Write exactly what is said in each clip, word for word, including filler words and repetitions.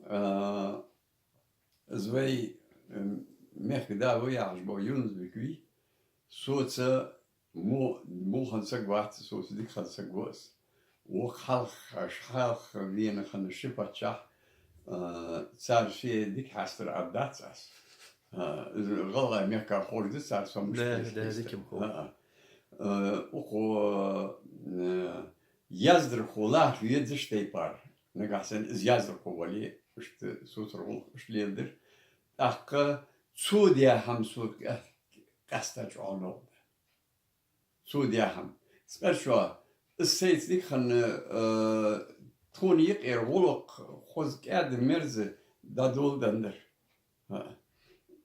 А, из вай, м, мехкда ва яхаш бола Юнус-Бик вий, соца мо-, муха хинна саг вац, соца дика хинна саг ва из. Вокх хьалха, хьалха вена хинна ши паччахь, а, цар шоай дика хьастар аргдац аз. А, из гӀалгӀай мехка ховш да цар, со мишта Да, деш да, хьестар. Дика ма хов. А, а. Э, укхо, э, яздархо лархӀа везаш тайпара. Нагахьа санна из яздархо вале, иштта соцара гӀулакх иштта леладир. ТӀаккха цо даь хӀама сога къаьстта чӀоагӀа новкъа да. Цо даь хӀама. Цкъа шо, из сайца дика хинна, э, тхона юкъера гӀулакх хоза, кӀаьда, мерза дӀадоладеннадар. ХӀаа.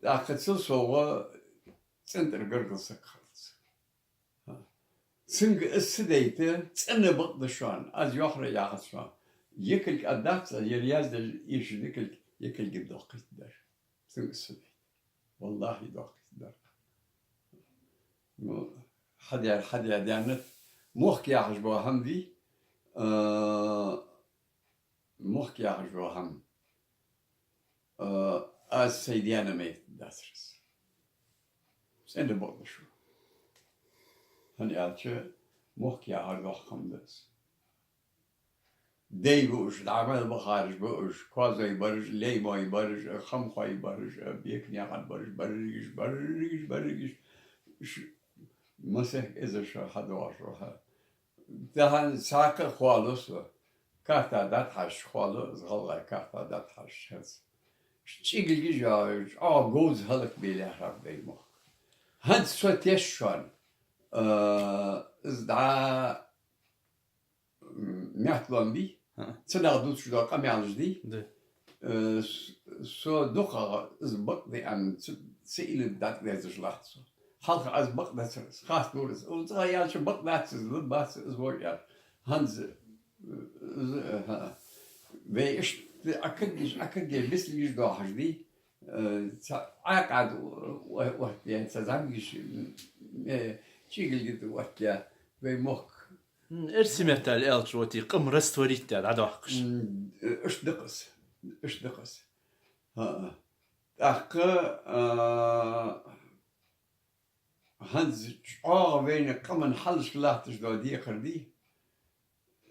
ТӀаккха цул совгӀа цӀен тӀара гаргара саг хилац. ХӀаа. Цунга из ца дайта, цӀена бакъда шоана, аз йоахараш яхац шоана. Екалг а дац, аз ер яздеш ийша дикалг, екалг а дохкхийттадар. Цунга из ца дайта. Валлахьи, дохкхийттадар. Ну, хьадаьр, хьадаь даьннад, мохк яхаш бола хӀама вий, а, мохк яхаш бола хӀама, а, аз сай даьна меттиг дацар из. ЦӀена бакъда шо. ХӀана аьлча, мохк яхар доккха хӀама да из. Дай ба уж, дӀа мел бахараш ба уж, коазой бараш, леймой бараш, хамхой бараш, беканегӀар бараш, барригаш, барригаш, барригаш. Ш-, масех эзар шу хьадоагӀаш ва хьа. Тахан цхьаккха а хоалу со. Карта дӀатӀахьажача хоалу, из гӀалгӀай карта дӀатӀахьажача хӀанз. ЧӀигалгаш а, чӀоагӀа говза хӀалакбе лаьрхӀад вай мохк. ХӀанз со теш шоана, а, из дӀа, м, мехталон бий, ХӀа. Цу наха дувцаш дола къамаьлаш дий. Да. Э, с-, со дукхагӀа из бакъ да аьнна, ца, ца илла дӀатӀадерзаш латт со. Хьалха аз бакъ дацар из, хастадора из. Укх цӀагӀа аьлча бакъ дац из, лургбац из вож аьнна. ХӀанз, э, из, э, хӀа. Вай иштта Ӏакаггиш, Ӏакагге бицлигаш доахаш дий. Э, ца, Ӏаькъад о-, о-, оттадаь, ца зӀамигаш, э, чӀигалга тӀа оттадаь, вай мохк М, эрсий меттала аьлча, вот и къам растворить даь, дӀадоаккхаш. М, иштта да-кх из. Иштта да-кх из. ХӀаа. ТӀаккха, а, хӀанз чӀоагӀа вайна къаман хьалхашка латташ дола декхар дий.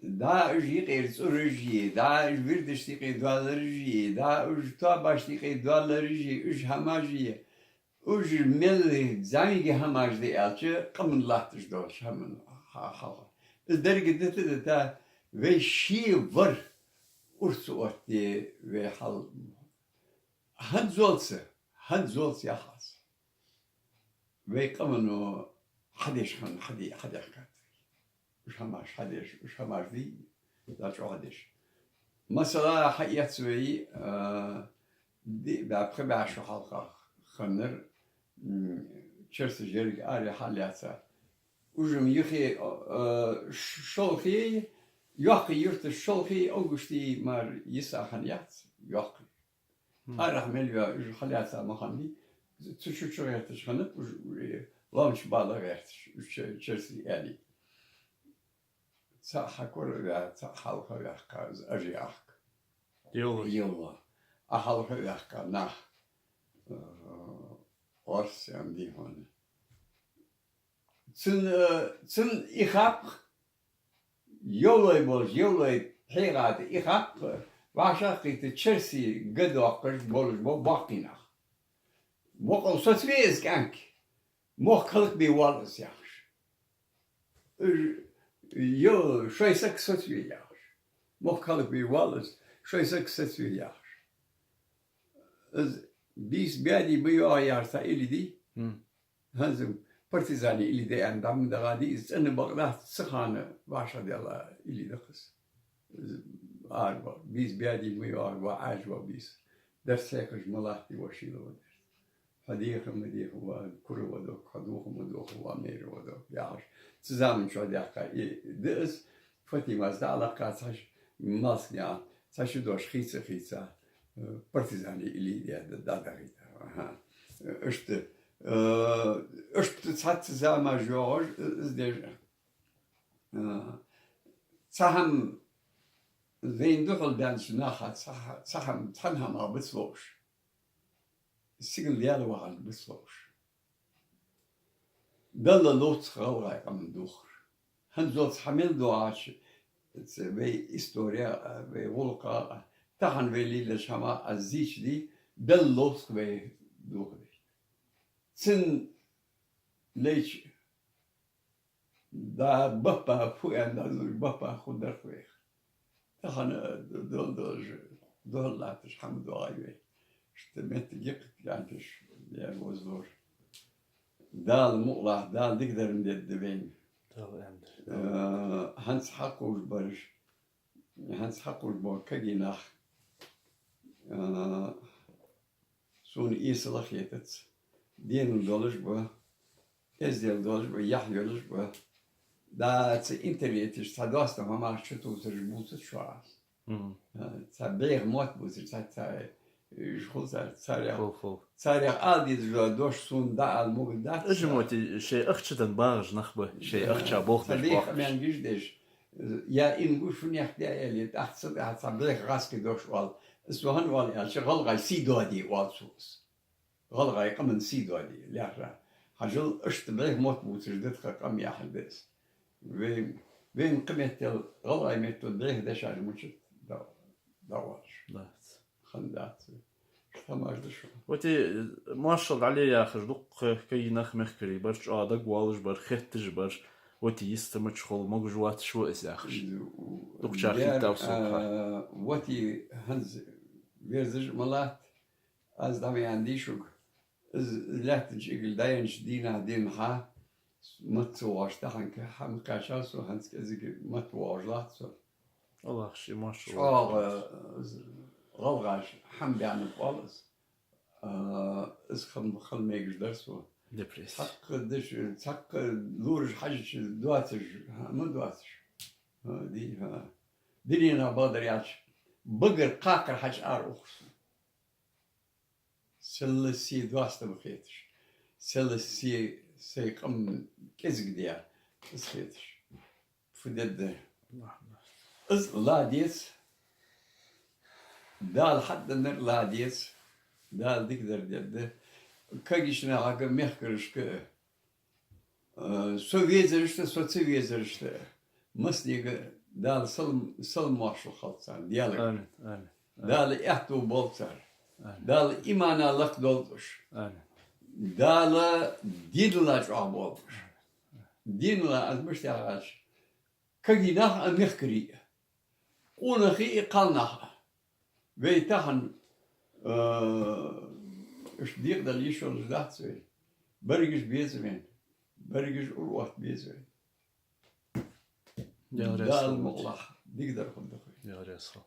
ДӀа уж юкъера цӀераш е, дӀа уж вирдашта юкъе доаллараш е, дӀа уж тоабашта юкъе доаллараш е, уж хӀамаш е. Уж мел зӀамига хӀамаш да аьлча, къаман латташ долча хӀаман хьа-, хьалха. Из деррига дита-дита, вай ший вар урс оттаде вай хьал. ХӀанзалца, хӀанзалца яхац. Вай къамано хьадеш хинна, хьаде-, хьадехкад вай. Уж хӀамаш хьадеш, уж хӀамаш дий, дӀачӀоагӀдеш. Масала, хьаэц вай, а, диъ бӀаь, пхи бӀаь шу хьалха хиннар, м, черсаш еррига аре хьаллаьца. Уж-м юхе, а, ш-, шолхе, йоккхий юрташ шолхе, августий мара йиса хинна яц, йоккхий. Мм. Арахьа мел йола уж хьалаьца ма хиннадий, цу чу чугӀерташ хиннаб уж, уж лоамча бала гӀерташ, уж че-, черсий аьле. Цхьаъ хьакора а ваь, цхьаъ хьалха а ваьккха, из ажи ахка. Йоллаш. Йолла. Ӏа хьалха а ваьккха нах. Э, орс аьнна дий хьона. Цун, э, цун и хапх, йовлой болча, йовлой хьегӀа тӀа и хапх, вӀашагӀкхийтта черсий га доаккхаш болаш бола боккхий нах. Бокъонца соцаве из кӀаьнк, мохк хӀалакбе воалл из яхаш. Йо, шоай саг соцаве яхаш. Мохк хӀалакбе воалл из, шоай саг соцаве яхаш. Из бийса баьде ма йоагӀа яхаш цхьа илли дий. Мм. ХӀанз партизани илли да аьнна, дӀа ма дагӀа дий, из цӀена бакъ дац, цу хана вӀашагӀдаьнна илли да-кх из. Из арабаха, бийса баьде ма йоагӀа, ва Ӏаьржа ва бийса. Дарс хьекхаш ма латтий, ва шийла ва дарс. Хьо деха ма деха, ва кура ва дог, хьо доха ма доха, ва майра ва дог, яхаш. Цу заман чу даьккха и да из, Фатимас дӀалакха цхьа ш-, малсне а, цхьа шу дош хийца-хийца, э, партизани илли да, да, дӀадахийта. Аха. Иштта, э, иштта цхьацца замаш йоагӀаш, э, из деш, э, цхьа хӀама вайна духьал баьннача наха цхьа, цхьа хӀама, цхьан хӀамах бицлуш, сигала Даьла вахар бицлуш. Далла ловцах гӀалгӀай къаман духар. ХӀанзалца хьа мел доагӀача, ц-, вай история, вай гӀулакха, тахан вай лелача хӀамах аз зийча дий, Далла ловцах вай духар. Цун лайча да баппа фу аьнна, баппа ху дарх вайх. Тахан, э, д-, дол-, долаш, дол латташ хӀама доагӀа вай. Иштта меттиг йикхат янташ, яр возлур. Дала мукъалахь, Дала дикадарна дедда вайна. Дала аьнна. Э, хӀанз хьакхувш бараш, хӀанз хьакхувш бола кагий нах, э, сона эсала хетац. Денал долаш ба, эздел долаш ба, яхь йолаш ба. Дац интернеташ, цхьа доастам хӀамаш чу тувсараш бувцац шоана аз. Мгм. А, цхьа бӀеха мотт бувцар, цхьа, цхьа, уж хул цар, царех, Хул, хул. царех ала дезаш дола дош сона дӀаала могаргдац. Уж мотти шоай ахча дан багӀаш нах ба, шоай ахча болх Цхьа беш бӀеха бохкаш. Меан гиж деш, я им гу шунех де аьле, тӀаккха ца дахьа цхьа бӀеха гӀазкхий дош оал. Из цу хӀана оал аьлча, гӀалгӀай сий доаде оал цо из. ГӀалгӀай къаман сий доаде, лаьрхӀа. Хьажал, иштта бӀеха мотт бувцаш да тха къам яхар да из. Вай, вайна кхыметтел, гӀалгӀай меттел бӀеха дешаш мичад да-, дагӀаш. Дац. Ханна дац. Тамаш да шо. Вот и, э, моаршал дӀале яхаш дуккха кагий нах мехкарий бар, чӀоагӀа дагавоалаш бар, хетташ бар. Вот и йистамаш хул, могаш воацаш ва из яхаш. Дукха чар Дер, хиттав сога. а, вот и хӀанз верзаш ма латт, аз дӀа ма аьннадий шуга. Из лаьттан чӀегилг дӀаеннача дийнахьа, дийнахьа, мотт ца воагӀаш таханка, хӀама кхаьчав со, хӀанз кӀезига мотт воагӀаш латт со. АллахӀ ший моаршал ЧӀоагӀа, э, гӀалгӀаша хӀама баьннаб оал из. А, из хам-, хала мегаш дар со. Депрессия. Цхьаккха деш, цхьаккха лораш хьажача доацаш, хӀама доацаш. А, ди, а. Диненах бакъдар яц. Багара кхакхар хьача ара ухаш со. Селласе доастам хеташ. Селласе сай къам кӀезига де, из хеташ. Фу дергда? Из ладеца. Дала хьаденнар ладеца. Дала дикадар дергда. Кагийча нахага, мехкарашка, э, со везарашта, со ца везарашта, массанега Дала салам, салам-моаршал хилда царна, Даьлага. Амин, амин, амин. Дала аьттув болба цар. Амин. Дала имана лакхдолда уж. Амин. Дала динала чӀоагӀа болба уж. Динала, аз мишта яхаш, кагий нах а, мехкарий а. Къонахий а, кхалнах а. Вай тахан, э, уж декъадала йиш йолаш дац вай. Берригаш беза вайна. Берригаш ура отта беза вайна. Даьла раьза Дала хилва. Мукъалахь, дикадар хургда вай. Даьла раьза хилва.